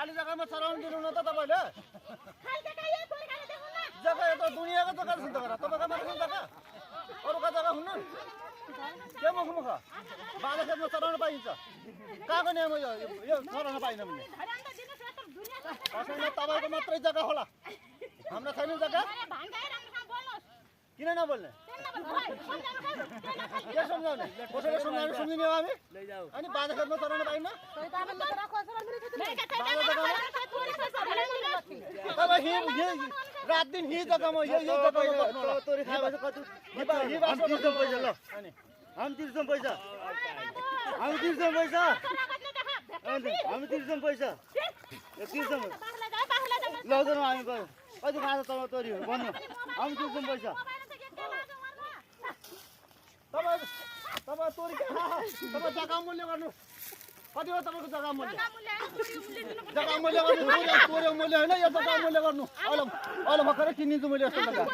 खाली जग्गामा चराउन दिनु न त तपाईले जग्गा यो त दुनियाँको जग्गा छ त तपाईको मात्र जग्गा अरूका जग्गा हुन्न के मुख बाजा खेतमा चराउन पाइन्छ कहाँको नियम यो चराउन पाइन भने कसैले तपाईको मात्रै जग्गा होला हाम्रो छैन जग्गा किन नबोल्ने के सम्झाउने कसैले सम्झाउनु सम्झिने हो हामी अनि बाजा खेतमा चराउन पाइन्न रात दिन यही जग्गामा यही जग्गामा बस्नु होला तोरी खाएपछि कति हम तिर्छौँ पैसा ल अनि हम तिर्छौँ पैसा हामी तिर्छौँ पैसा हामी तिर्छौँ पैसा तिर्छौँ लौदैन हामी कति खान्छ तपाईँ तोरी हो भन्नु हामी तिर्छौँ पैसा तपाईँ तोरी तपाईँ जग्गा मूल्य गर्नु कति हो तपाईँको जग्गा मूल्य जग्गा मूल्य गर्नु तोरी मूल्य होइन यो जग्गा मूल्य गर्नु अहिले भर्खरै किनिदिन्छु मैले यस्तो जग्गा